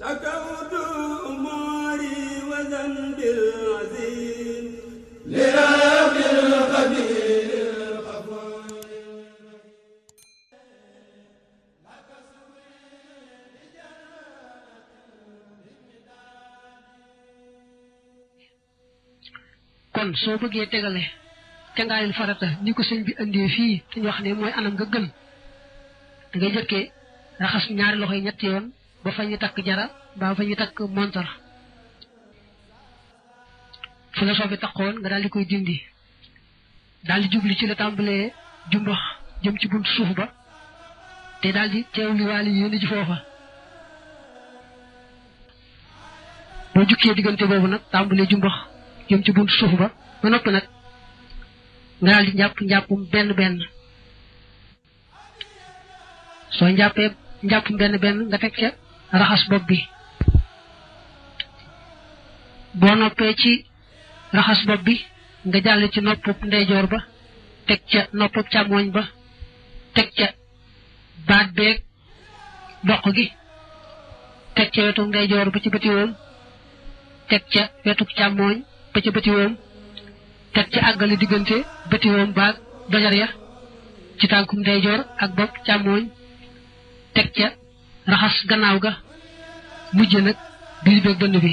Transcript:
شكوت أموري وذنبي العظيم لرب القدير الغفور kon soo bëggee tegale cangaayul farata ni ko sëñ bi andee fii te ñu wax ne mooy anam nga gën da ngay jëkkee raxas ñaari loxo yi ñetti yoon ba fa ñu takk jara ba fa ñu takk montar fu la soobi takkoon nga daal di koy dindi daal di jubli ci la tàmbalee jumbax jëm ci buntu suuf ba te daal di teewli waali yéen ji foofa boo jukkee diggante boobu nag tàmbalee jumbax jëm ci buntu suuf ba ba noppi nag nga daal di njàppum benn soo njàppee njàppum benn nga teg ca raxas bopp bi boo noppee ci raxas bopp bi nga jàll ci noppub ndeyjoor ba teg ca noppub càmmooñ ba teg ca baat beeg doq gi teg ca wetu ndeyjoor ba ci bëti woom teg ca wetu càmmooñ ba ci bëti woom teg ca àggale diggante bëti woom baag dojar ya ci tànkum ndeyjoor ak bopp càmmooñ teg ca raxas gannaaw ga mujj nag biir beeg dënn bi